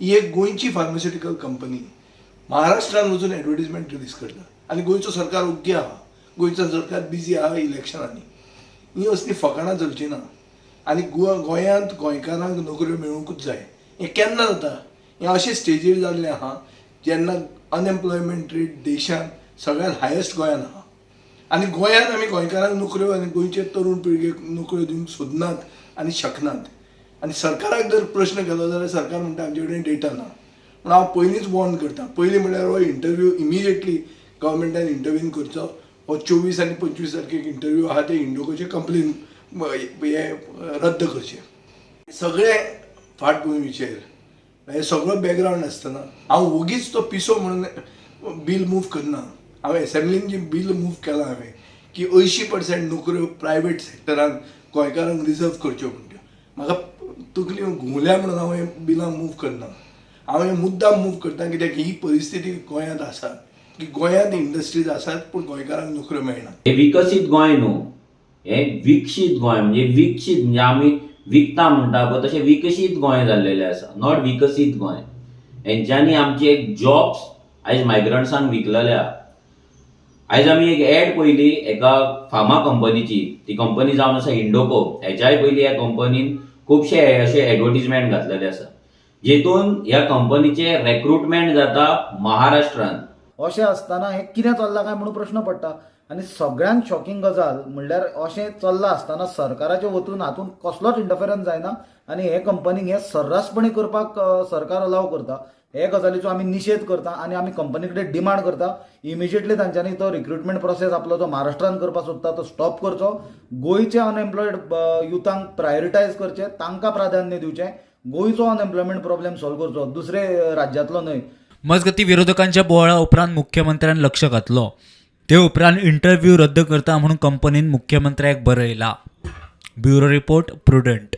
ही एक गोंयची pharmaceutical company महाराष्ट्रान वचून एडवर्टीजमेंट रिलीज करता आनी गोंयचो सरकार ओग्गी आहा. गोंयचो सरकार बिजी आहा इलेक्शनांनी. ही असली फकाणां चलची ना आनी गोंयांत गोंयकारांक नोकऱ्यो मेळुंकूच जाय. हें केन्ना जाता? हें अशें स्टेजीर जाल्लें आहा जेन्ना अनएम्प्लॉयमेंट रेट देशांत सगळ्यांत हायस्ट गोंयांत आहा आनी गोंयांत आमी गोंयकारांक नोकऱ्यो आनी गोंयचे तरूण पिळगेक नोकऱ्यो दिवंक सोदनात आनी शकनात. आनी सरकाराक जर प्रश्न केलो जाल्यार सरकार म्हणटा आमचे कडेन डेटा ना. पूण हांव पयलींच वॉर्न करता. पयलीं म्हणल्यार हो इंटरव्यू इमिजिएटली गव्हर्मेंटान इंटरवीन करचो. हो 24 आनी 25 तारखेक इंटरव्यू आहा ते इंडोकोचे कंप्लेन हे रद्द करचे. सगळे फाटभुंयेचेर हे सगळो बॅकग्रावंड आसतना हांव वोगीच तो पिसो म्हणून बील मूव करना. हांवें एसेंब्लीन जी बील मूव केलां हांवें की 80% नोकऱ्यो प्रायवेट सेक्टरान गोंयकारांक रिजर्व करच्यो म्हण त्यो म्हाका तकली घुंवल्या म्हणून हांव हें बिलां मूव करना. हांव हें मुद्दाम मूव करता कित्याक ही परिस्थिती गोंयांत आसा की गोंयांत इंडस्ट्रीज आसात पूण गोंयकारांक नोकऱ्यो मेळना. हे विकसीत गोंय न्हू, हें विकसीत गोंय. म्हणजे विकसीत म्हणजे आमी विकता म्हणटा पळय तशें विकसीत गोंय जाल्लेलें आसा, not विकसीत गोंय. हेंच्यांनी आमचे जॉब्स आयज मायग्रंट्सांक विकलेले आहा. आयज आमी एक एड पळयली एका फार्मा कंपनीची. ती कंपनी जावन आसा इंडोको. हेच्याय पयलीं ह्या कंपनीन खुबशे अशे एडवर्टीजमेंट घातलेले आसा जेतून ह्या कंपनीचे रेक्रुटमेंट जाता महाराष्ट्रान. अशें आसतना हें कितें चल्लां काय म्हणून प्रश्न पडटा. आनी सगळ्यांत शॉकिंग गजाल म्हणल्यार अशें चल्लां आसतना सरकाराच्या वतून हातूंत कसलोच इंटरफेरन्स जायना आनी हे कंपनीक हें सर्रासपणी करपाक सरकार अलाव करता. हे गजालीचो आमी निशेध करता आनी आमी कंपनी कडेन डिमांड करता, इमिजिएटली तांच्यांनी तो रिक्रुटमेंट प्रोसेस आपलो जो महाराष्ट्रान करपाक सोदता तो स्टॉप करचो. गोंयचे अनएम्प्लॉयड युथांक प्रायोरिटायज करचें, तांकां प्राधान्य दिवचें. गोंयचो अनएम्प्लॉयमेंट प्रॉब्लेम सॉल्व करचो, दुसरे राज्यांतलो न्हय. मजगती, विरोधकांच्या बोवाळा उपरांत मुख्यमंत्र्यान लक्ष घातलो. ते उपरांत इंटरव्ह्यू रद्द करता म्हणून कंपनीन मुख्यमंत्र्याक बरयला. Bureau report, prudent.